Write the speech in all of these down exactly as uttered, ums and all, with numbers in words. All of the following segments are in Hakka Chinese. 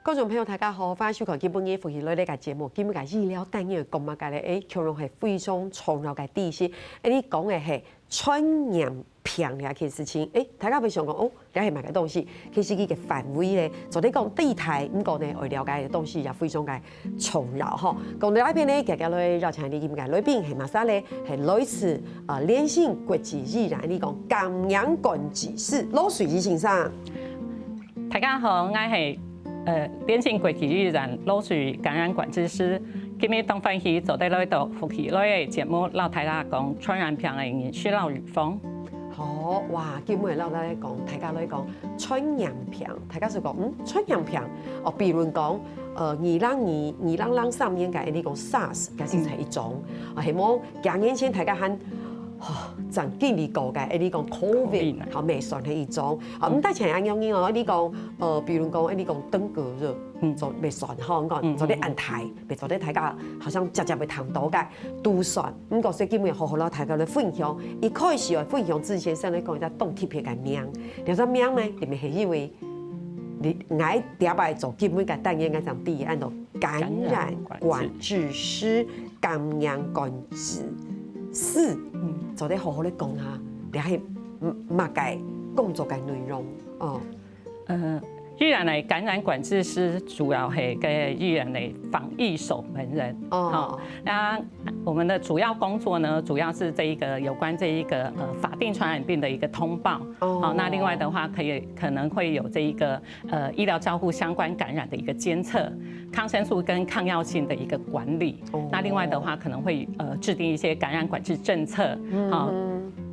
觀眾朋友，大家好，歡迎收看今晡日福氣來了个節目。今晡日个醫療單元講麼个咧？誒，共樣係非常重要个知識。誒，你講个係傳染病這件事情，誒，大家會想講，哦，這係麼个東西？其實佢个範圍咧，做得講地大，毋過呢，愛了解个東西也非常个重要吼。講到這片呢，接下來邀請你今日个來賓係麼儕咧？係來自啊聯興國際醫院，你講感染管制室羅瑞儀先生。 大家好，𠊎係呃聯興國際醫院羅瑞儀感染管制師。今日當歡喜做得來到福氣來个節目，摎大家講傳染病个認識摎預防。好，哇，今日摎大家講，大家來講傳染病，大家就講，嗯，傳染病，哦，比如講，呃，二零二、二零零三年个，你講SARS，該係一種，啊，係無？幾年前大家還，哦，正經歷過个，誒，你講COVID，COVID啊。好，也算係一種。好，毋單淨係恁樣哦，你講，呃，比如講，誒，你講登革熱，嗯。做也算，吼，講，嗯，做得恁大，嗯，嗯。也做得大家好像常常會聽到个，都算。毋過，所以今日好好摎大家來分享。一開始哦，分享之前，先來講一隻當特別个名。這隻名呢，你們係因為你，𠊎第一擺做今日个單元，𠊎正第一按到感染管制師，感染管制師，嗯。做得好好來講下，這係麼个工作个內容哦。呃，醫院个感染管制師主要係个醫院个防疫守門人。哦。好，那我們的主要工作呢，主要是這一個有關這一個，呃，法定傳染病的一個通報。哦。好，那另外的話，可以，可能會有這一個，呃，醫療照護相關感染的一個監測，抗生素跟抗藥性的一個管理。哦。那另外的話，可能會，呃，制定一些感染管制政策，嗯。好，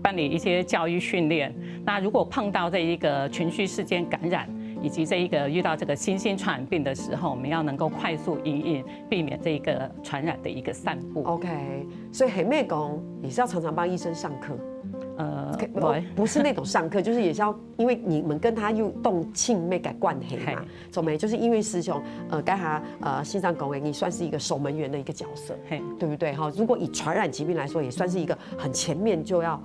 辦理一些教育訓練。那如果碰到這一個群聚事件感染，以及這一個遇到這個新興傳染病的時候，我們要能夠快速因應，避免這一個傳染的一個散布。OK，所以係毋係講，也是要常常幫醫生上課？呃，可，不會。不是那種上課，就是也是要，因為你們跟他有當親密个關係嘛，嘿。所以就是因為師兄，呃，剛才，呃，先生講的，你算是一個守門員的一個角色，嘿。對不對？哈，如果以傳染疾病來說，也算是一個很前面就要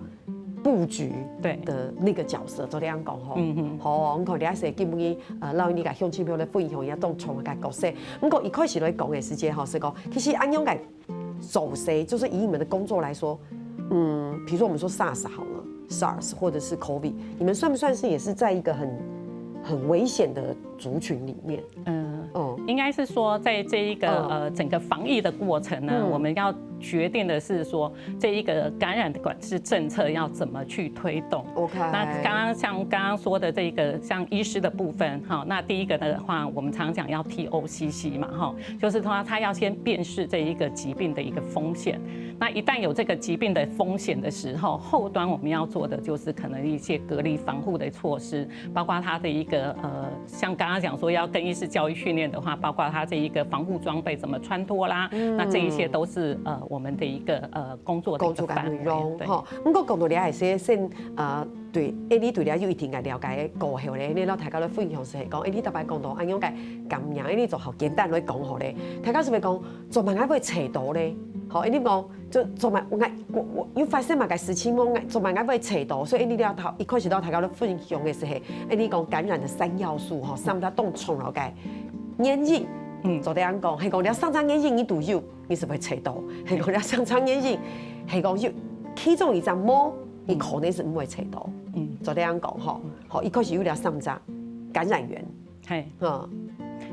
布局，對。的那個角色，做得恁樣講吼。嗯哼。好，你看，這下係今晡日，呃，摎你个鄉親朋友來分享一下當重要个角色。毋過一開始來講个時間吼，係講，其實恁樣个 走誰，就是以你們的工作來說，嗯，比如說我們說SARS好了，SARS或者是COVID，你們算不算是也是在一個很，很危險的族群裡面？嗯，哦。應該是說，在這一個，嗯。呃，整個防疫的過程呢，嗯。我們要決定的是說，這一個感染的管制政策要怎麼去推動。OK。那剛剛像剛剛說的這個，像醫師的部分，哈，那第一個的話，我們常講要 T O C C 嘛，哈， 就是說它要先辨識這一個疾病的一個風險。那一旦有這個疾病的風險的時候，後端我們要做的就是可能一些隔離防護的措施，包括它的一個，呃，像剛剛講說要更衣室教育訓練的話，包括它這一個防護裝備怎麼穿脫啦，嗯。那這一些都是，呃，我們的一個，呃，工作的一個範圍。工作个內容，對。吼。毋過講到這个，係先，呃， 對，誒，你對這有一定个了解過後咧，你摎大家來分享係講，誒，你特別講到恁樣个感染，誒，你就好簡單來講好咧。大家係毋係講，做麼个會找到咧？吼，誒，你講，就做麼个，𠊎，我，我有發生麼个事情無？𠊎，做麼个會找到？所以，誒，你了頭，一開始摎大家來分享个係，誒，你講感染的三要素，吼，三大當重要个原因，嗯。做得恁樣講，係講這三隻原因你都有，你係會找到，係講這三隻原因，係講有其中一隻無，你可能係毋會找到。嗯。做得恁樣講，吼。 好，一開始有這三隻感染源。嘿。嗯。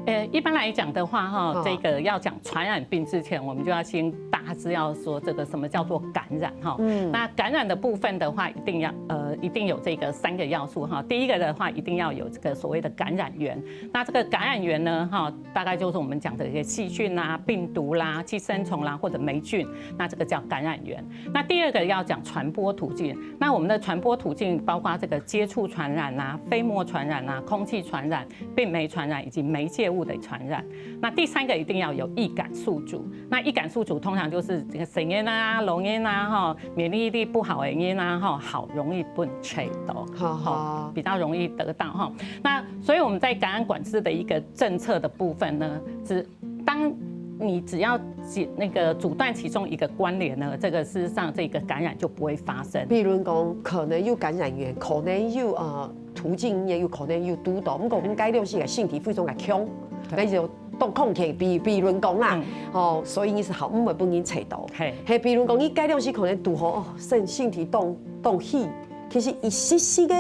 呃，一般來講的話，哈，嗯。這個要講傳染病之前，我們就要先大致要說這個什麼叫做感染，哈。嗯。那感染的部分的話，一定要，呃，一定有這個三個要素，哈。第一個的話，一定要有這個所謂的感染源。那這個感染源呢，哈，大概就是我們講的一些細菌啦、病毒啦、寄生蟲啦或者黴菌，那這個叫感染源。那第二個要講傳播途徑， 那我們的傳播途徑包括這個接觸傳染啊、飛沫傳染啊、空氣傳染、病媒傳染以及媒介物的傳染。那第三個一定要有易感宿主。那易感宿主通常就是這個細人啊、老人啊，吼，免疫力不好的人啊，吼，好容易分人找，好，吼，好。比較容易得到，吼。那所以我們在感染管制的一個政策的部分呢，是當你只要解，那個阻斷其中一個關聯呢，這個事實上這個感染就不會發生。比如講，可能有感染源，可能有，呃，途徑，也有可能有堵到，毋過𠊎等該兩種个性體非常个強。該就當空氣，比比論講啦，吼，所以你係較毋會分人揤到。係，比論講你該量時可能堵好，哦，身身體當當虛，其實一息息个，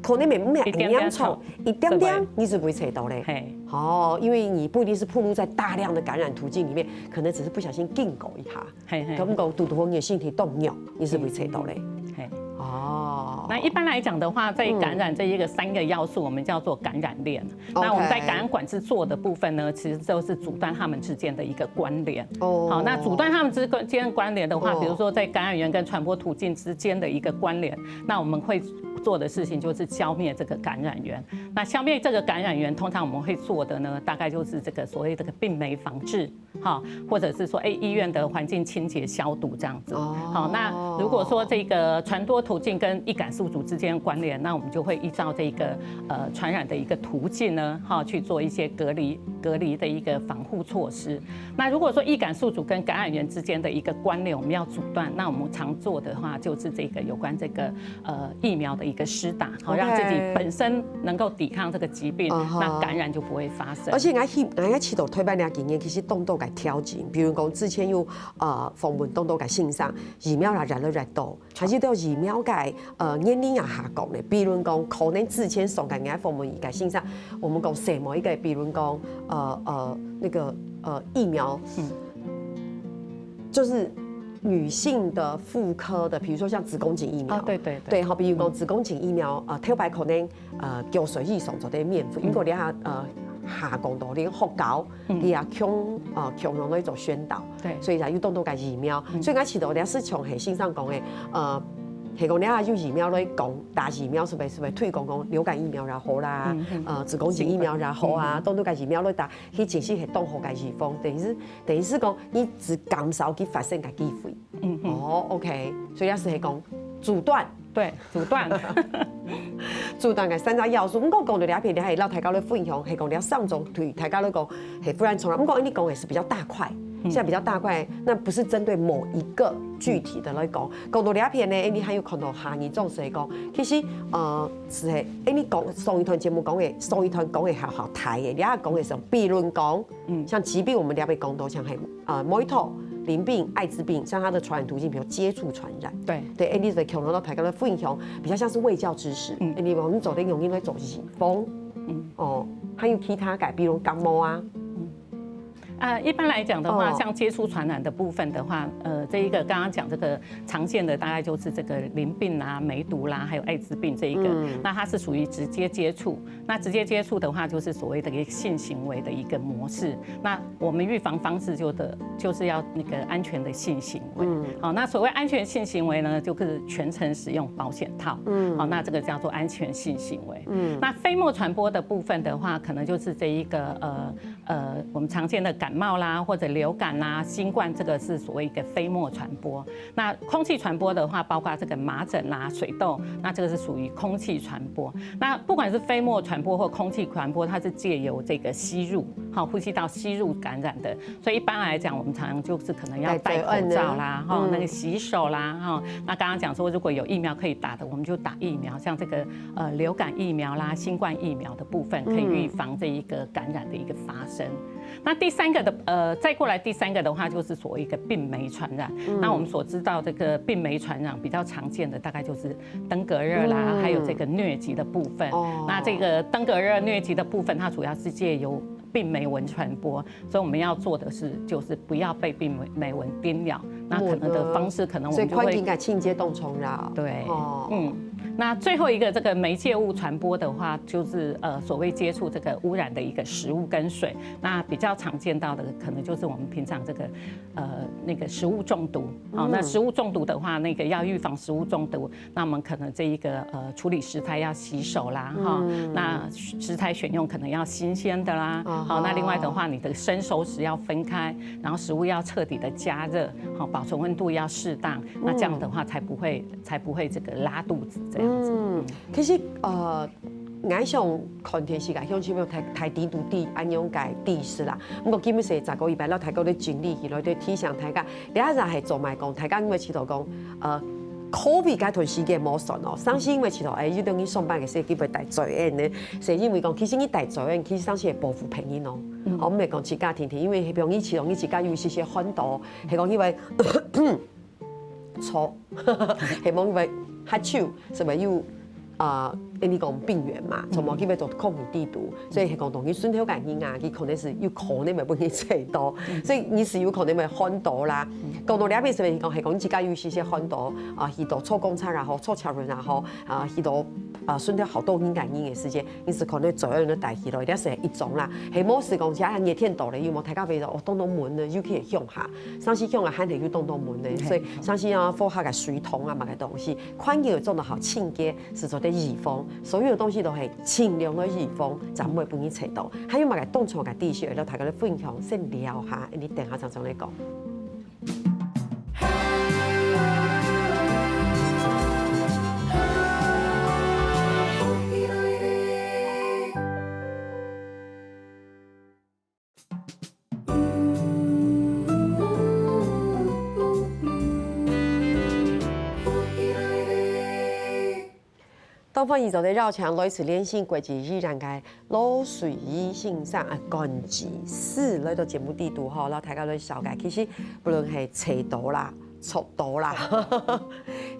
可能無無嚴重，一點點，你就會揤到咧。係，哦，因為你不一定是暴露在大量的感染途徑裡面，可能只是不小心經過一下。係係，感覺堵堵好你的身體當弱，你就會揤到咧。係，哦，那一般來講的話，在感染這一個三個要素，我們叫做感染鏈。 那我們在感染管制做的部分呢，其實就是阻斷它們之間的一個關聯。哦，好，那阻斷它們之間的關聯的話，比如說在感染源跟傳播途徑之間的一個關聯，那我們會做的事情就是消滅這個感染源。那消滅這個感染源，通常我們會做的呢，大概就是這個所謂這個病媒防治，哈，或者是說，哎，醫院的環境清潔消毒這樣子。哦，好，那如果說這個傳播途徑跟易感宿主之間關聯，那我們就會依照這個呃傳染的一個途徑呢，哈，去做一些隔離隔離的一個防護措施。那如果說易感宿主跟感染源之間的一個關聯，我們要阻斷，那我們常做的話就是這個有關這個呃疫苗的一個施打，好，讓自己本身能夠抵抗這個疾病，那感染就不會發生。而且𠊎去，𠊎去到台灣个經驗，其實當多个挑戰，比如講之前有呃訪問當多个先生，疫苗也越來越多， 還係對疫苗个呃年齡也下降咧。比如講，可能之前上个𠊎訪問一个先生，我們講細妹一个，比如講呃呃那個呃疫苗，嗯，就是女性的婦科的，比如說像子宮頸疫苗，啊，對對對，對，好，比如講子宮頸疫苗，呃，頭擺可能呃九歲以上做得免費，因為這下呃下降到連學校，嗯，也強呃強調了一種宣導。 對，所以啊，有當多个疫苗，所以𠊎試著這市場係先生講个，呃，係講你啊有疫苗來講，打疫苗係毋係係毋係推廣講流感疫苗也好啦，呃，子宮頸疫苗也好啊，當多个疫苗來打，佢其實係當好个預防，等於係等於係講你只減少佢發生个機會。嗯嗯，哦，OK，所以也係係講阻斷。 對，阻斷。阻斷个三大要素。毋過講到這片，你還有摎大家來分享，係講這三種對大家來講係忽然衝來。毋過你講个係比較大塊，現在比較大塊，那不是針對某一個具體的來講。講到這片呢，你還有看到下二種係講，其實呃係，你講上一段節目講个，上一段講个好好大个，你也講个係比論講，嗯，像疾病，我們這片講到像係 啊，梅毒、淋病、艾滋病，像它的傳染途徑，比如接觸傳染。對，對，哎，你就可以看到大家的分享，比較像是衛教知識。嗯，哎，你們做得用因為做預防，嗯，哦，還有其他个，比如感冒啊，呃，一般來講的話，像接觸傳染的部分的話，呃，這一個剛剛講這個常見的大概就是這個淋病啦、梅毒啦，還有艾滋病這一個，那它是屬於直接接觸。那直接接觸的話，就是所謂的一個性行為的一個模式。那我們預防方式就的就是要那個安全的性行為。好，那所謂安全性行為呢，就是全程使用保險套。好，那這個叫做安全性行為。那飛沫傳播的部分的話，可能就是這一個呃呃，我們常見的感冒啦，或者流感啦、新冠，這個是所謂一個飛沫傳播。那空氣傳播的話，包括這個麻疹啦、水痘，那這個是屬於空氣傳播。那不管是飛沫傳播或空氣傳播，它是藉由這個吸入，哈，呼吸道吸入感染的。所以一般來講，我們常常就是可能要戴口罩啦，哈，那個洗手啦，哈。那剛剛講說，如果有疫苗可以打的，我們就打疫苗，像這個呃流感疫苗啦、新冠疫苗的部分，可以預防這一個感染的一個發生。那第三個的呃，再過來第三個的話，就是所謂一個病媒傳染。那我們所知道這個病媒傳染比較常見的，大概就是登革熱啦，還有這個疟疾的部分。那這個登革熱、疟疾的部分，它主要是藉由病媒蚊傳播，所以我們要做的是，就是不要被病媒蚊叮咬。那可能的方式，可能我們就會，所以趕緊个清潔動蟲啦。對，嗯。那最後一個這個媒介物傳播的話，就是呃所謂接觸這個污染的一個食物跟水。那比較常見到的，可能就是我們平常這個呃那個食物中毒。好，那食物中毒的話，那個要預防食物中毒，那我們可能這一個呃處理食材要洗手啦，哈，那食材選用可能要新鮮的啦，好，那另外的話，你的生熟食要分開，然後食物要徹底的加熱，好，保存溫度要適當，那這樣的話才不會才不會這個拉肚子這樣子。嗯，其實呃，𠊎想看電視个鄉親朋友大大抵都知恁樣个知識啦。毋過今日係再過一擺，摎大家來整理起來，對提醒大家，這下係做麼个講，大家因為試著講，呃， COVID該段時間無算哦，上係因為其實，欸，有當時上班个時節，佢會戴嘴煙呢，係因為講，其實你戴嘴煙，其實上係會保護別人哦。哦，毋係講自家定定，因為比如你其實你自家有一些些寒毒，係講因為 錯，係無因為哈啾，係無有啊，你講病原嘛，從無佢會做抗體地圖，所以係講當時順頭个人啊，佢可能係有可能會分佢吹到，所以你係有可能會寒毒啦。講到這邊係講，係講自家有一些些寒毒啊，去到坐公車也好，坐車輪也好啊，去到啊順頭好多人个人个時間，你係可能嘴煙帶起來，這係一種啦。係無係講其他熱天到了，有無大家會說哦，當當悶呢，尤其係鄉下。 上係鄉下還係有當當悶呢，所以上係啊，科學个水桶啊，麼个東西，環境要做得好清潔，係做得預防，所有東西都係盡量个預防，正毋會分你吹到。還有麼个當重个知識，愛同大家來分享，先聊下，你等下正正來講。 當歡迎做得邀請來自聯聖國際醫院个羅水儀先生啊，管技師來到節目裡肚吼，摎大家來紹介。其實不論係吹到啦、 著到啦。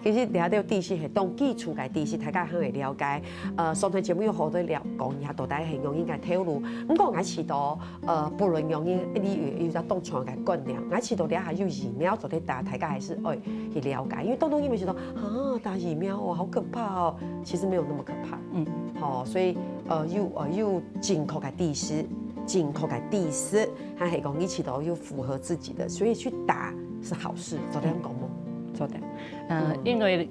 其實這兜知識係當基礎个知識，大家還會了解。呃，上台節目有好多了講一下，到底係仰般个頭路。毋過𠊎試著，呃，不論仰般，你有，有一隻當重个觀念，𠊎試著這下有疫苗做得打，大家還係愛去了解，因為當多人會想到啊，打疫苗哦，好可怕哦。其實沒有那麼可怕。嗯，好，所以呃，有呃有正確个知識，正確个知識，還係講你試著有符合自己的，所以去打是好事，做得恁講無？做得。呃，因為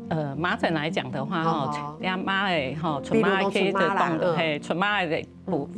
呃麻疹來講的話，吼，哦，你看媽的吼，春媽的可以得動的，比如講春媽啦，嗯，嘿，春媽的部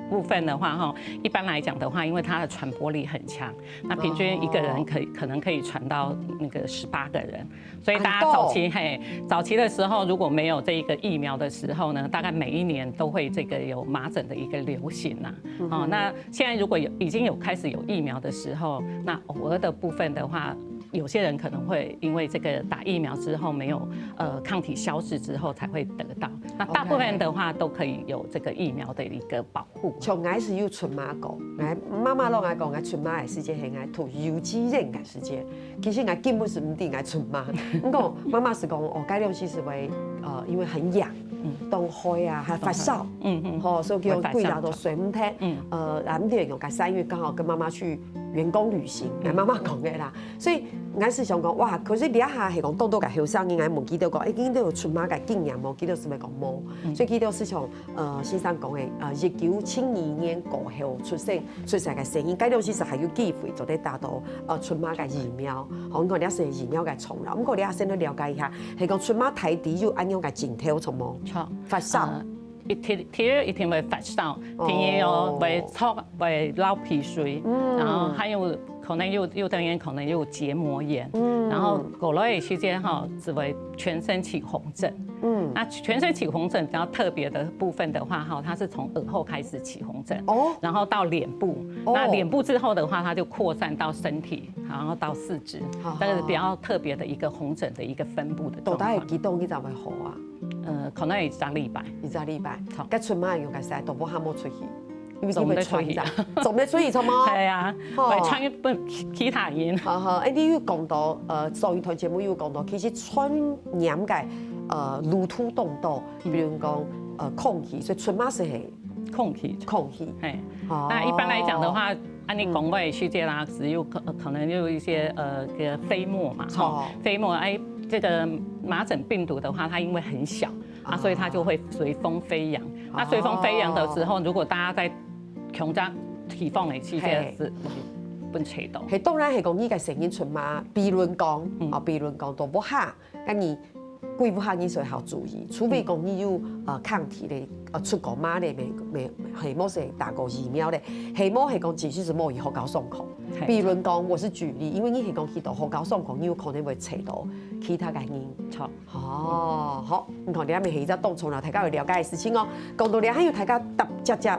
部分的話，吼，一般來講的話，因為它的傳播力很強，那平均一個人可以可能可以傳到那個十八個人，所以大家早期，嘿，早期的時候如果沒有這一個疫苗的時候呢，大概每一年都會這個有麻疹的一個流行啊。哦，那現在如果有已經有開始有疫苗的時候，那偶爾的部分的話，有些人可能會因為這個打疫苗之後沒有呃抗體消失之後才會得到，那大部分的話都可以有這個疫苗的一個保護。像𠊎係有春媽過，𠊎媽媽摎𠊎講，𠊎春媽个時節係𠊎讀幼稚園个時節。其實𠊎根本係毋知𠊎春媽。毋過媽媽係講，哦，該量時係會呃因為很癢，當虛啊，還發燒，嗯嗯，吼，所以叫佢幾日都睡毋忒。呃，啊，毋知用該三月剛好跟媽媽去員工旅行，𠊎媽媽講个啦。所以𠊎係想講，哇，可是這下係講當多个後生人，𠊎問佢兜講，欸，你兜有春媽个經驗無？佢兜係毋係講無？所以佢兜係像呃先生講个，呃，一九七二年過後出生出世个細人，該量時係還有機會做得打到呃春媽个疫苗。好，你看這係疫苗个重要。毋過你愛先來了解一下，係講春媽大體有恁樣个症頭，著無？著。發燒。呃，一定，第一一定會發燒，第二哦，哦，會著，會流鼻水，嗯，然後還有可能有有的人可能有結膜炎，嗯，然後過來个時間吼，就會全身起紅疹。嗯，那全身起紅疹比較特別的部分的話，哈，它是從耳後開始起紅疹，哦，然後到臉部，哦，那臉部之後的話，它就擴散到身體，然後到四肢，好，這個是比較特別的一個紅疹的一個分布的狀況。到底幾多日才會好啊？呃，可能一隻禮拜。一隻禮拜。好，該春媽用个時都無喊我出去。 因為佢會傳染，做毋得出去，著無？係啊，吼，會傳染分其其他人。好好，欸，你有講到，呃，上一段節目有講到，其實傳染个，呃，路途當多，比如講，呃，空氣，所以春媽係係空氣，空氣。係，哦，那一般來講的話，恁樣講个時節啦，只有可可能有一些呃个飛沫嘛，吼，飛沫，欸，這個麻疹病毒的話，它因為很小，啊，所以它就會隨風飛揚。那隨風飛揚的時候，如果大家在 強烈起風个時節係分吹到。係，當然係講你个細人春媽，比論講，啊，比論講都無好，該你歸屋下你就好注意，除非講你有呃抗體个，呃出過媽个，無無係無係打過疫苗个，係無係講只係無去學校上課。比論講，我是舉例，因為你係講去到學校上課，你有可能會吹到其他个人。著。 哦，好，你看這乜係一隻當重要，大家愛了解个事情哦。講到這，還有大家逐隻隻，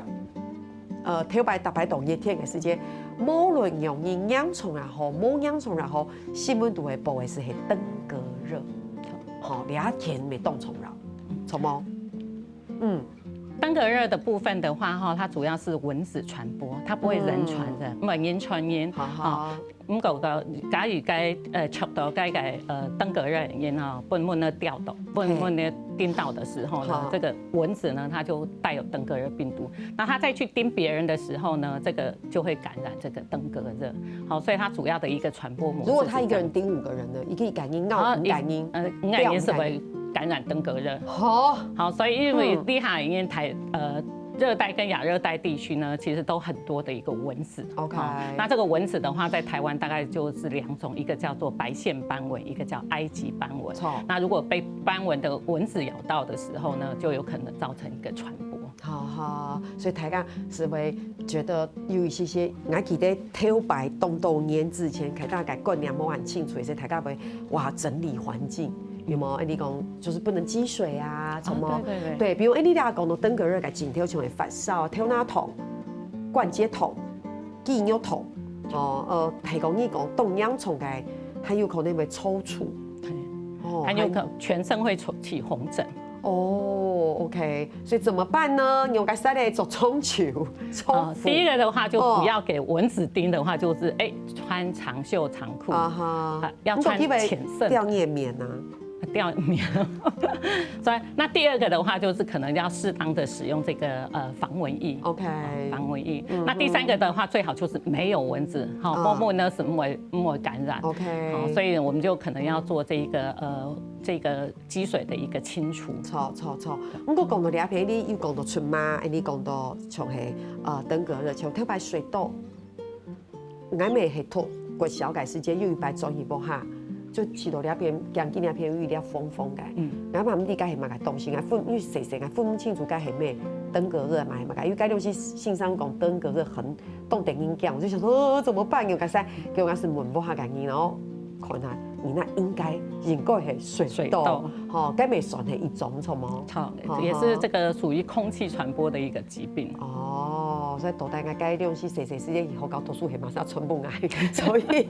呃，頭擺逐擺當熱天个時節，無論容易嚴重也好，無嚴重也好，新聞都會報个係登革熱。吼，這件乜當重要，著無？嗯，登革熱的部分的話，哈，它主要是蚊子傳播，它不會人傳的，毋會人傳人。好好。毋過个，假如該，呃，觸到該个，呃，登革熱个人吼，分蚊仔叮到，分，嘿。分蚊仔叮到的時候呢，好。這個蚊子呢，它就帶有登革熱病毒，那它再去叮別人的時候呢，這個就會感染這個登革熱。好，所以它主要的一個傳播模式是這樣。如果他一個人叮五個人呢，一個感染，啊，五個人，呃，五個人是會感染登革熱。好。好，所以因為嗯。這下已經台，呃，熱帶跟亞熱帶地區呢，其實都很多的一個蚊子。 OK。哦，那這個蚊子的話，在台灣大概就是兩種，一個叫做白線斑蚊，一個叫埃及斑蚊。著。那如果被斑蚊的蚊子咬到的時候呢，就有可能造成一個傳播。好好，所以大家係會覺得有一些些，𠊎記得頭擺當多年之前，大家觀念無恁清楚，所以大家會，哇，整理環境，有無？你講就是不能積水啊，什麼？啊，對對對。對，比如，哎，你等下講到登革熱个症頭，像會發燒、頭那痛、關節痛、 肌肉痛，哦，呃，係講你講當嚴重个，還有可能會抽搐。對。哦，還有可能全身會抽，起紅疹。哦，OK，所以怎麼辦呢？仰結煞來著長袖、長褲。呃，第一個的話，就不要給蚊子叮的話，哦。就是，哎，穿長袖長褲。啊哈。啊，要穿淺色的。毋過去買吊尿棉啊。 吊面。所以，那第二個的話，就是可能要適當的使用這個，呃，防蚊液。OK。防蚊液。嗯哼。那第三個的話，最好就是沒有蚊子，哈，嗯。蚊仔呢是毋會，毋會感染。OK。好，所以我們就可能要做這一個，呃，這個積水的一個清除。著，著，著。毋過講到這片，你又講到賰糜，哎，你講到像係，呃，登革熱，像頭擺水痘， 𠊎乜係讀國小个時節，有一擺轉去屋下，就去到這片，行經這片有一粒紅紅个。嗯。𠊎嘛毋知該係麼个東西，𠊎分，因為細細，𠊎分毋清楚該係咩，登革熱嘛係麼个，因為該東西先生講登革熱很，當得人驚，我就想說，呃，怎麼辦？𠊎該時，結果𠊎係問屋下个人哦，看下，你那應該，應該係水痘，水痘。吼，該乜算係一種，著無？著，吼，也是這個屬於空氣傳播的一個疾病。 哦，所以到底𠊎該兩時細細時節以後，到讀書係嘛，係全部𠊎，所以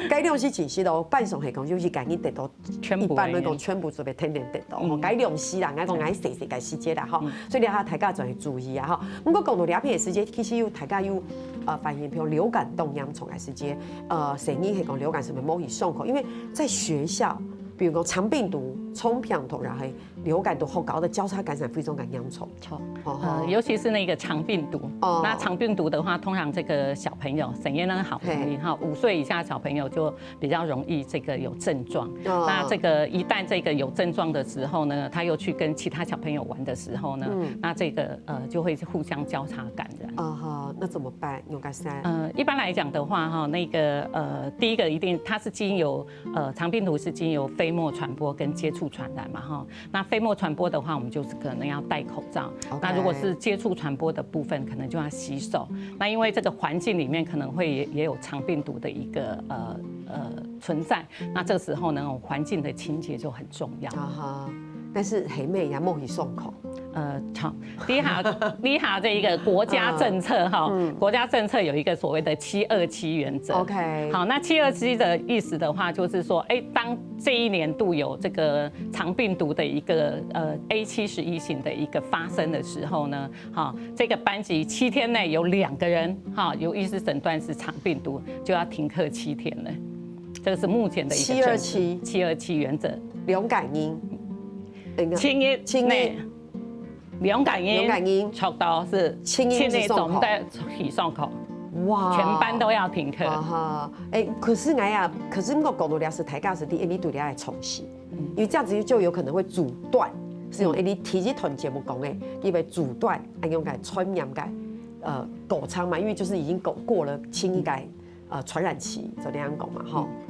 該兩時其實咯，半上係講，就是感覺得到，全部一般來講，个。全部就會天天得到，吼，嗯。該兩時啦，𠊎講𠊎細細个時節啦，吼，嗯。所以你看大家就要注意啊，吼。毋過講到這片个時節，其實有大家有，呃，發現，譬如流感當嚴重个時節，呃，細人係講流感係毋係無去上課，因為在學校，比如講腸病毒、腸病毒，然後 流感到學校个交叉感染非常个嚴重。著。哦，呃，尤其是那個腸病毒。哦。那腸病毒的話，通常這個小朋友，成年人好容易，嘿。哈，五歲以下小朋友就比較容易這個有症狀。哦。那這個一旦這個有症狀的時候呢，他又去跟其他小朋友玩的時候呢，嗯。那這個，呃，就會互相交叉感染。啊哈，那怎麼辦？仰結煞？呃，一般來講的話，哈，那個，呃，第一個一定它是經由，呃，腸病毒是經由飛沫傳播跟接觸傳染嘛，哈。 那飛沫傳播的話，我們就是可能要戴口罩。OK。那如果是接觸傳播的部分，可能就要洗手。那因為這個環境裡面可能會也，也有腸病毒的一個，呃，呃，存在，那這時候呢，環境的清潔就很重要。啊哈，但是係毋係也無去上課？呃，好，這下，這下這一個國家政策哈，嗯。國家政策有一個所謂的七二七原則。OK。好，那七二七的意思的話，就是說，哎，當這一年度有這個腸病毒的一個，呃，A七十一型的一個發生的時候呢，哈，這個班級七天內有兩個人，哈，有醫師診斷是腸病毒，就要停課七天了。這個是目前的一個政策。七二七。七二七原則。兩個人。七日內。七日。 兩個人，兩個人。差不多係七日去上課。七日總得去上課。哇。全班都要停課。啊哈，哎，可是𠊎啊，可是毋過講到這係大家係第一，你對這个重視，嗯。因為這樣子就有可能會阻斷，係用嗯。你第一段節目講个，因為阻斷，哎，用个傳染个，呃，過程嘛，因為就是已經過，過了七日个，呃，傳染期，就這樣講嘛，吼。嗯。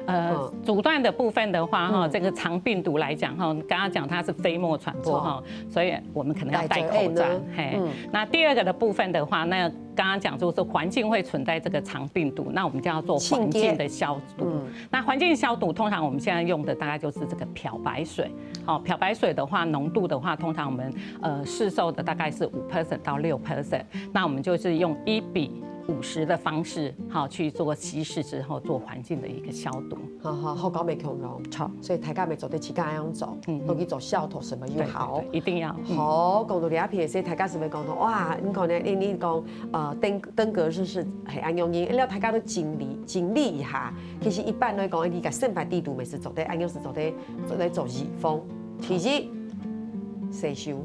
呃，嗯。阻斷的部分的話，哈，嗯。這個腸病毒來講，哈，剛剛講它是飛沫傳播，哈，所以我們可能要戴口罩，戴嘴罩呢。嘿。嗯。那第二個的部分的話，那剛剛講就是環境會存在這個腸病毒，那我們就要做環境的消毒。清潔。嗯。那環境消毒，通常我們現在用的大概就是這個漂白水。好，漂白水的話，濃度的話，通常我們，呃，市售的大概是五percent到六percent，那我們就是用一比午时的方式，哈，去做稀释之后做环境的一个消毒。好好，口感袂共樣。好。所以大家乜做得自家恁樣做，嗯嗯。都去做消毒什麼又好。對對對，一定要。嗯。好，講到這片，所以大家係毋係講到，哇，你可能，你，你講，呃，登，登革熱係，係恁樣，你，了大家都整理，整理一下。其實一般來講，你个生活裡肚乜係做得，恁樣係做得，做得做預防。第一，洗手。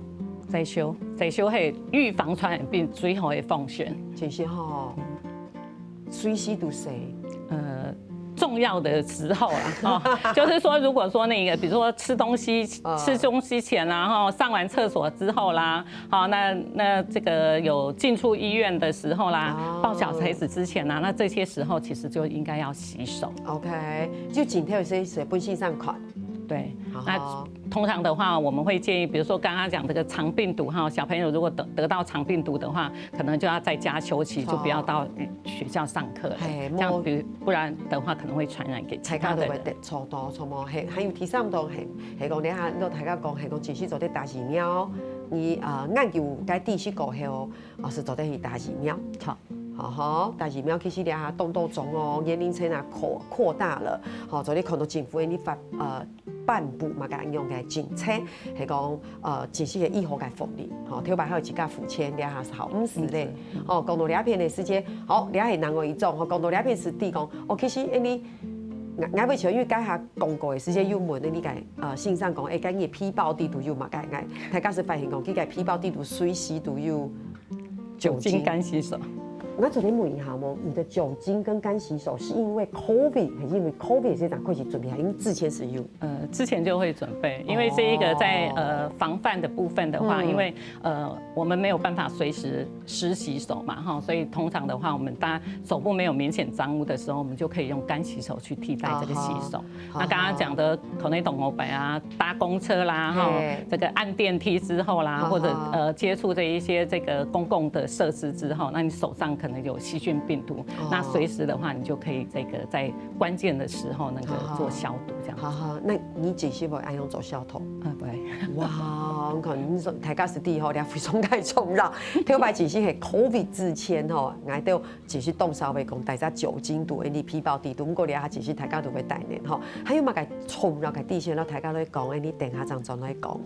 洗手，洗手係預防傳染病最好的方式。其實吼，隨時都洗。呃，重要的時候啊，哦，就是說，如果說那個，比如說吃東西，嗯。吃東西前啊，哈，上完廁所之後啦，好，那，那這個有進出醫院的時候啦，哦。抱小孩子之前啊，那這些時候其實就應該要洗手。OK，就盡量洗手，本身上看。對，好。那通常的話，我們會建議，比如說剛剛講這個腸病毒哈，小朋友如果得，得到腸病毒的話，可能就要在家休息，好。就不要到學校上課了。嘿，這樣比，不然的話可能會傳染給其他的人。大家都會得，錯多，錯無，嘿，還有第三種，嘿，係講你看，若大家講，係講其實做得打疫苗，你，呃，研究該知識過後，哦，係做得去打疫苗。好。好好，打疫苗其實這下當多種哦，年齡層啊擴，擴大了，好，所以看到政府呢發，呃， 頒布麼个恁樣个政策，係講，呃，真實个醫學个福利，吼，頭擺還有自家付錢，這下係好毋使咧。毋使。吼，講到這片个時節，好，這係另外一種，吼，講到這片係知講，哦，其實，欸，你，𠊎，𠊎以前因為該下廣告个時節有問你个，呃，先生講，欸，該你个皮包裡肚有麼个，𠊎，大家係發現講，佢个皮包裡肚隨時都有 酒精乾洗手。那昨天問一下哦，你的酒精跟乾洗手是因為COVID，還是因為COVID係正開始準備，還是因為之前係有？呃，之前就會準備，因為這一個在，哦。呃，防範的部分的話，嗯。因為，呃，我們沒有辦法隨時濕洗手嘛，哈，所以通常的話，我們大家手部沒有明顯髒污的時候，我們就可以用乾洗手去替代這個洗手。哦，好。 那剛剛講的，可能動五百啊，搭公車啦，吼，嘿。這個按電梯之後啦，好好。或者，呃，接觸這一些這個公共的設施之後，那你手上可能有細菌病毒，哦。那隨時的話，你就可以這個在關鍵的時候那個做消毒這樣子。好好，那你自己會恁樣做消毒？啊，對。哇，你看，你說大家係知吼，這非常个重要。頭擺其實係COVID之前吼，𠊎都 其實當少會講帶隻酒精肚，恁呢皮包裡肚，毋過這下其實大家都會帶呢，吼。還有麼个重要个知識，摎大家來講，恁呢等下正轉來講。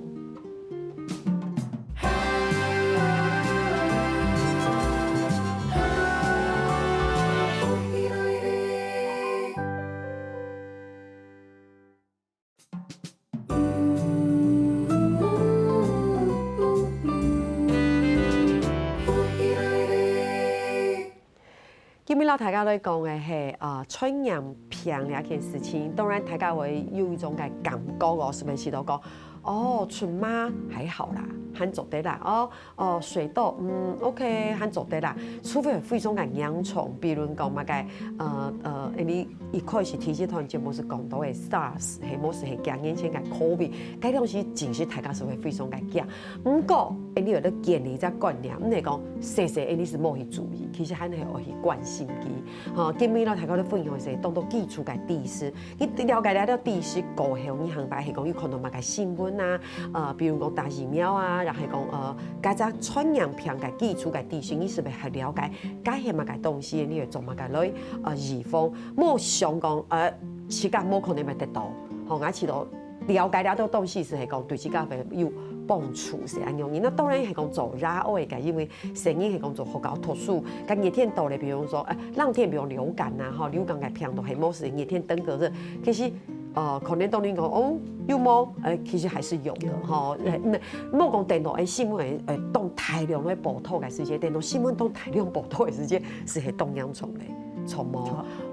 今晡日摎大家來講个係，呃，傳染病這件事情，當然大家會有一種个感覺哦，係毋係？係講，哦，賰嫲還好啦，還做得啦，哦， 哦，水痘，嗯，OK，還做得啦。除非非常个嚴重，比如講麼个，呃，呃，你一開始第一段節目係講到个SARS，係無係係幾年前个COVID，該種時真實大家係會非常个驚。毋過，你有得建立一隻觀念，毋係講細細，你係無去注意，其實還係愛去關心佢。吼，今晡日摎大家來分享个係當多基礎个知識， 你了解了這知識過後，你下擺係講有看到麼个新聞啊，呃，比如講打疫苗啊，也係講，呃，該隻傳染病个基礎个知識，你係毋係還了解該係麼个東西，你會做麼个來，呃，預防？莫想講，呃，自家無可能會得到。吼，𠊎試著了解了這東西係係講對自家會有幫助，係恁樣。那當然係講做野外个，因為 細人係講做學校讀書，該熱天到咧，比如說，呃，冷天比如流感啊，吼，流感个病毒係無係熱天登革熱，其實，呃，可能當然講，哦，有無？呃，其實還是有的，吼。呃，那，莫講等到，欸，新聞，呃，當大量个報導个時節，等到新聞當大量報導个時節，係係當嚴重个，著無？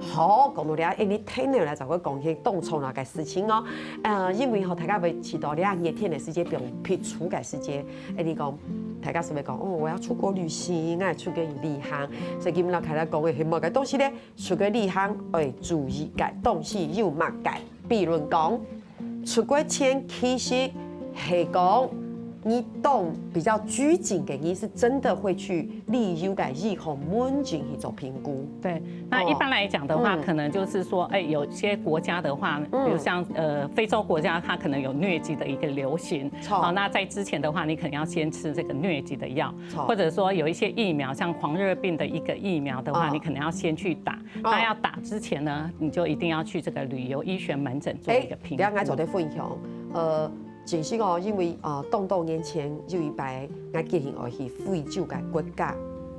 好，講到這，欸，你聽了來，就會講起當重要个事情哦。呃，因為吼，大家會試著這熱天个時節，比如譬如个時節， 欸，你講，大家係毋係講，哦，我要出國旅行，𠊎出國旅行，所以今晡日摎大家講个係麼个東西呢？出國旅行愛注意个東西有麼个？比如講，出國前其實係講，你懂比較拘謹个，你是真的會去利用个醫學門診去做評估。对，那一般来讲的话，嗯可能就是说，哎，有些国家的话，比如像呃非洲国家，它可能有疟疾的一个流行，错好，那在之前的话，你可能要先吃这个疟疾的药，错或者说有一些疫苗，像黄热病的一个疫苗的话，哦你可能要先去打。哦那要打之前呢，你就一定要去这个旅游医学门诊做哎一个，评估。等下我做得分享，呃，其实哦，因为呃，当多年前有一擺，我決定愛去非洲个國家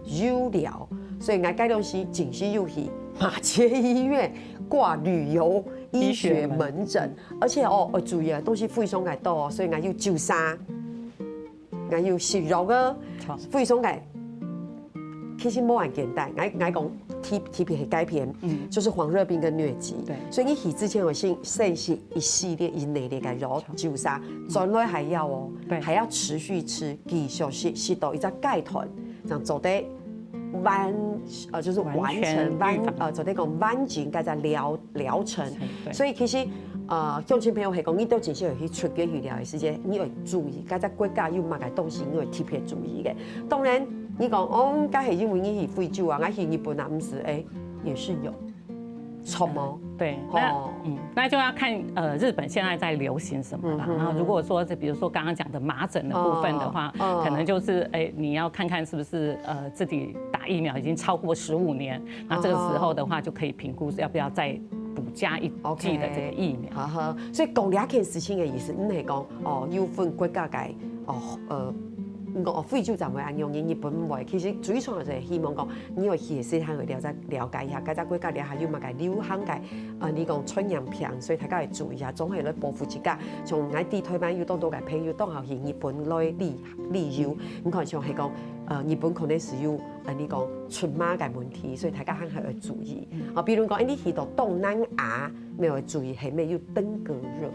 遊療，所以我該當時真係有去馬偕醫院掛旅遊醫學門診，而且哦，我注意个東西非常个多，所以我有注射，我有食藥个，好非常个。其實無恁簡單，𠊎𠊎講特特別係該片，嗯就是黃熱病跟瘧疾，對所以你去之前有先先食一系列一系列个藥注射，轉來還要哦，對還要持續吃，繼續食，食到一隻階段，正做得完呃就是完完全成完預防呃做得講完成該隻療療程。對所以其實呃鄉親朋友係講，你到真正有去出國去療个時間，你愛注意，該隻國家有麼个東西，你愛特別注意个。當然，你講哦，該係因為你去非洲啊，𠊎去日本啊，毋係，哎，也是有，錯嗎？对，那哦嗯，那就要看呃日本现在在流行什么啦。嗯哼然后如果说是比如说刚刚讲的麻疹的部分的话，哦哦可能就是哎你要看看是不是呃自己打疫苗已经超过十五年，那这个时候的话就可以评估是要不要再补加一剂的这个疫苗。好好，所以講這件事情个意思，毋係講哦，有分國家个哦，呃，你講哦，非洲就會恁樣，日本毋會。其實最重要就係希望講，你愛去个時間會了解了解一下，該隻國家了解有麼个流行个，呃，你講傳染病，所以大家愛注意一下，總係來保護自家。像𠊎在台灣有當多个朋友，當好去日本來旅旅遊，你看像係講，呃，日本可能係有，呃，你講出馬个問題，所以大家還係愛注意。啊，比如講，哎，你去到東南亞，愛注意係毋係有登革熱。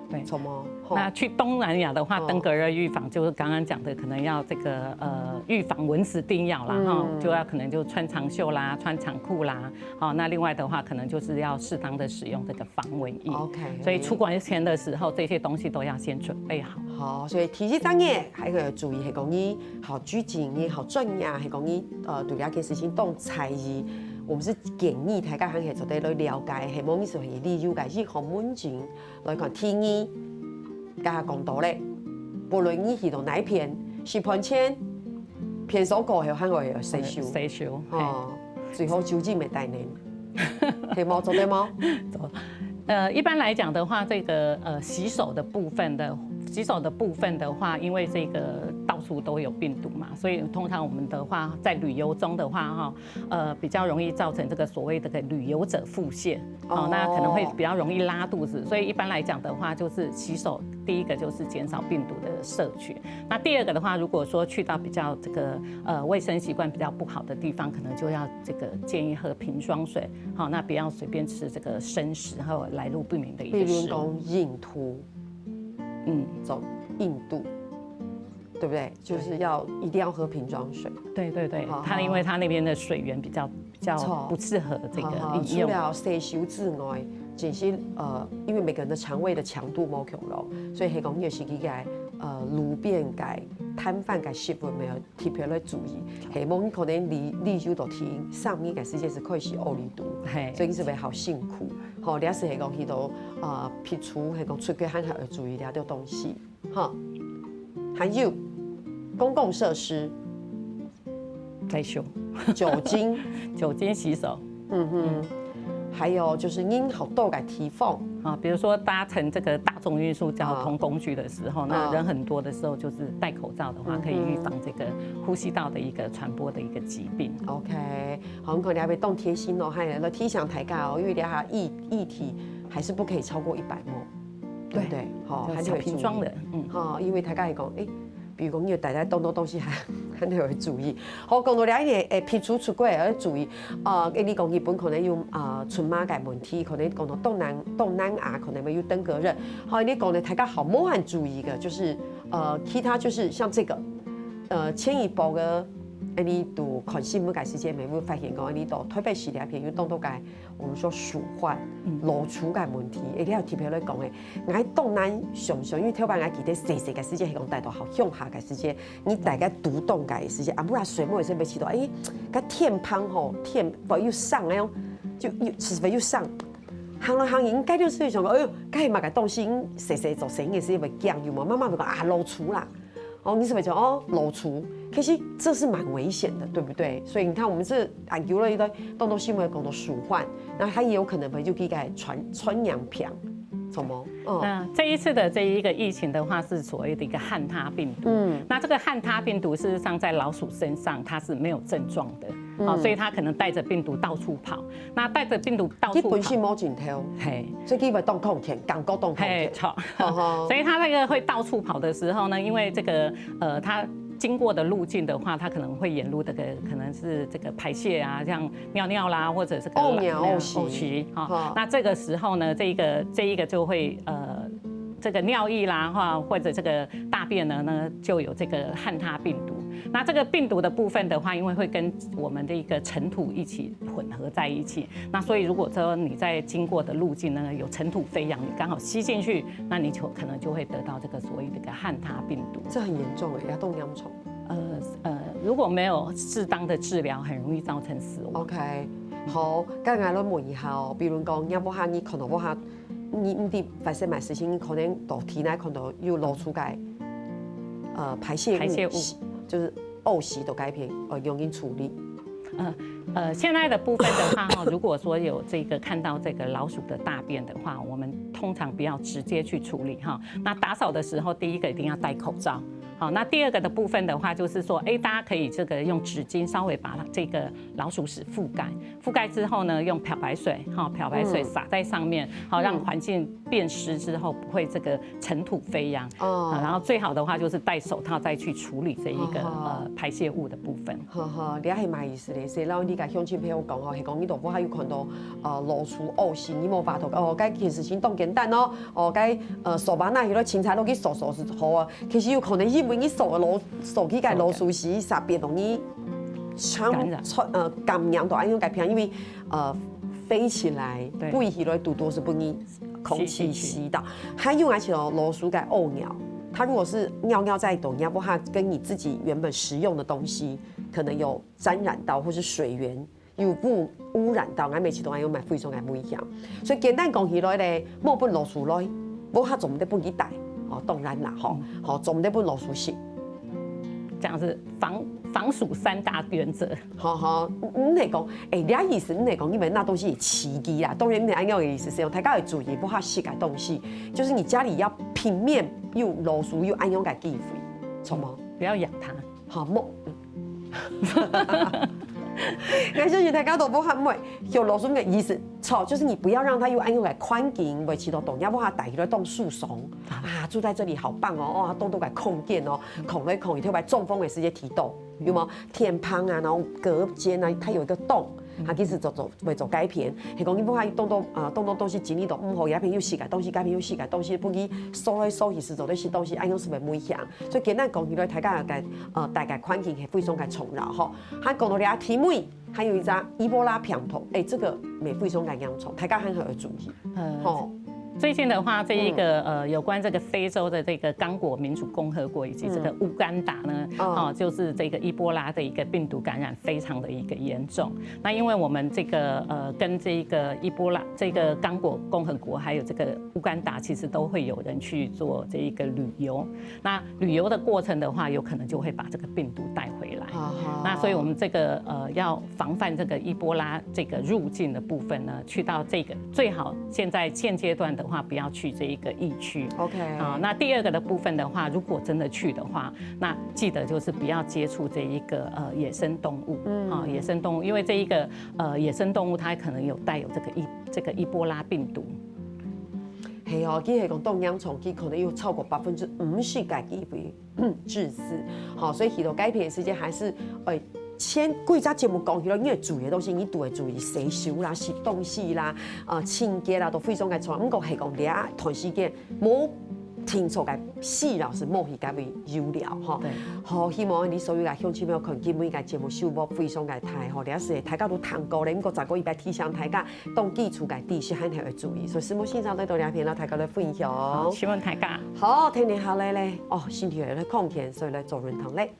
對什麼？吼那去东南亚的话，哦登革热预防就是刚刚讲的，可能要这个呃预防蚊子叮咬啦，哈、嗯就要可能就穿长袖啦、穿长裤啦，好、那另外的话，可能就是要适当的使用这个防蚊液。 OK，所以出国前的时候，这些东西都要先准备好。好，所以第一隻呢，還有注意係講你好拘謹，你好專業，係講你呃對這件事情當在意。我們是建議大家還係做得來了解，係無意思係利用个醫學門診來看。第二，剛剛講到咧，不論你去到哪一片，食飯前、便所過後，還會有洗手，洗手，哦，哦，最好酒精袂帶呢，係無做得無？呃，一般来讲的话，这个呃洗手的部分的洗手的部分的话，因为这个到处都有病毒嘛，所以通常我们的话在旅游中的话哈，呃比较容易造成这个所谓的旅游者腹泻，哦，那可能会比较容易拉肚子，所以一般来讲的话，就是洗手第一个就是减少病毒的摄取，那第二个的话，如果说去到比较这个呃卫生习惯比较不好的地方，可能就要这个建议喝瓶装水，好，那不要随便吃这个生食，还有来路不明的一个食物。比如講印度，嗯，走印度，對不對？就是要一定要喝瓶裝水。对对对好，它因为它那边的水源比较比较错不适合这个好好饮用。除了洗手之外，其實呃，因為每個人的腸胃的強度無共樣，所以係講有時佢个呃路邊个攤販个食物無特別來注意，係無可能你你就到天上面个時間係開始屙痢肚，嘿，所以佢就會好辛苦。吼，這係係講佢到呃，譬如係講出國還係要注意這兜東西。 哈，還有公共設施、再修酒精，酒精洗手。嗯哼，還有就是人好多个地方。啊，比如说搭乘这个大众运输交通啊工具的时候，啊那人很多的时候，就是戴口罩的话，嗯哼可以预防这个呼吸道的一个传播的一个疾病。 OK，好，我們可能要被當貼心哦，還來提醒大家哦，因為這下液液體還是不可以超過一百毫升，對不對？好，就還是要注意小瓶裝的，嗯，哈，因為大家會講，誒，比如講你有帶帶當多東西，還還要注意。好，講到這一點，誒，譬如出國要注意，呃，誒，你講日本可能有啊，蕁麻个問題，可能講到東南東南亞可能會有登革熱。好，你講的大家好，無很注意个，就是呃，其他就是像這個，呃，牽一包个恁呢都看新聞个時節，每每發現講，恁呢到台北市這片有當多个，我們說鼠患、老鼠个問題。誒，你有特別來講誒，𠊎當難想像，因為頭擺𠊎記得細細个時節，係講帶到好鄉下个時節，你大概讀懂个時節，啊，不然水母也是沒去到，誒，該天棚吼，天，不，又上那種，就又，是不是又上？行了行，應該就是想講，哎喲，該麼个東西，細細做生意是會驚，有無？慢慢會講啊，老鼠啦。 哦，你是不是講，哦，老鼠？其實這是蠻危險的，對不對？所以你看，我們這研究了一個動動新聞講的鼠患，那它也有可能會就給它傳傳染病，什麼？嗯，那這一次的這一個疫情的話，是所謂的一個漢他病毒。嗯，那這個漢他病毒事實上在老鼠身上它是沒有症狀的，哦，所以它可能帶着病毒到處跑。那帶着病毒到處跑，佢本身無症頭，嘿，所以佢會當康健，感覺當康健。嘿，錯。所以它那個會到處跑的時候呢，因為這個呃，它經過的路徑的話，它可能會沿路這個可能是這個排泄啊，像尿尿啦，或者這個屙尿、屙屎屙屎哈。那這個時候呢，這一個這一個就會呃，這個尿液啦哈，或者這個大便呢呢就有這個漢他病毒。那這個病毒的部分的話，因為會跟我們的一個塵土一起混合在一起，那所以如果說你在經過的路徑呢有塵土飛揚，你剛好吸進去，那你就可能就會得到這個所謂的一個漢他病毒。這很嚴重誒，要動養蟲。呃呃，如果沒有適當的治療，很容易造成死亡。 OK，好，該𠊎來問一下哦，比如講，若屋下你看到屋下，你你知發生麼事情，你可能到體內看到有老鼠个，呃，排泄物，排泄物就是屙屎到該片，呃，用緊處理。呃呃，現在的部分的話哈，如果說有這個看到這個老鼠的大便的話，我們通常不要直接去處理哈。那打掃的時候，第一個一定要戴口罩。好，那第二個的部分的話，就是說，哎，大家可以這個用紙巾稍微把它這個老鼠屎覆蓋，覆蓋之後呢，用漂白水哈，漂白水灑在上面，好讓環境變濕之後不會這個塵土飛揚。哦啊，然後最好的話就是戴手套再去處理這一個呃排泄物的部分。呵呵，這係麼意思咧？所以摎你个鄉親朋友講吼，係講你到屋下有看到呃老鼠屙屎，你無法度哦，該件事情當簡單哦，哦該呃掃把拿起來清茶落去掃掃就好啊。其實有可能因為你掃个老掃去个老鼠屎，煞變到你傳感染傳呃感染到恁樣个病，因為呃飛起來對飛起來堵堵是分你空氣吸進去吸到，還有而且哦老鼠个屙尿，它如果是尿尿在到若屋下，跟你自己原本食用的東西可能有沾染到，或是水源。 有污污染到，𠊎每次都還有買非常个危險。所以簡單講起來咧，莫分老鼠來，無下總得分佢帶，哦，當然啦，吼，吼，總得分老鼠食。這樣是防防鼠三大原則。吼吼，毋係講，誒，這意思毋係講，因為那東西奇蹟啦，當然毋係恁樣个意思，是講大家要注意，不好食个東西，就是你家裡要平面有老鼠有恁樣个機會，錯嗎？不要養它。好，莫。但是大家都不好，莫有老鼠个意思，錯，就是你不要讓它有恁樣个環境，維持到當，要不然它帶起來當舒爽啊，住在這裡好棒哦，哦，當多个空間哦，空來空去，特別中風个時節提到，有無？天棚啊，然後隔間啊，它有一個洞。啊，其實做做會做改變，係講你不怕當多啊，當多東西整理到毋好，該片有食个東西，該片有食个東西，不去掃來掃去，係做得食東西，恁樣係會危險。所以簡單講起來，大家个呃大家環境係非常个重要吼。還講到這題目， 還有一隻伊波拉病毒，誒，這個也非常个嚴重，大家還很要注意。呃，吼，最近的話，這一個呃，有關這個非洲的這個剛果民主共和國以及這個烏干達呢，嗯哦，就是這個伊波拉的一個病毒感染非常的一個嚴重。那因為我們這個呃，跟這個伊波拉這個剛果共和國還有這個烏干達，其實都會有人去做這一個旅遊。那旅遊的過程的話，有可能就會把這個病毒帶回來。啊哈那所以我們這個呃要防範這個伊波拉這個入境的部分呢，去到這個最好現在現階段的話，不要去這一個疫區。 OK，啊，那第二個的部分的話，如果真的去的話，那記得就是不要接觸這一個呃野生動物，嗯，啊，野生動物，因為這一個呃野生動物它可能有帶有這個伊這個伊波拉病毒。係哦，佢係講當嚴重，佢可能有超過百分之五十个機會致死。好，所以去到該片个時間還是，誒，先幾隻節目講起來，你愛注意个東西，你都愛注意洗手啦、食東西啦、啊，清潔啦，都非常个重要。毋過係講這段時間無聽說个死老師無去該位遊聊吼。對。好，希望你所有个鄉親朋友看今晡日个節目收穫非常个大吼，這時大家都聽過咧，毋過再過一擺提醒大家，當基礎个知識還係愛注意，所以師母先生來到這片，摎大家來分享。希望大家好，天天下來咧，哦，身體愛來康健，所以來做運動咧。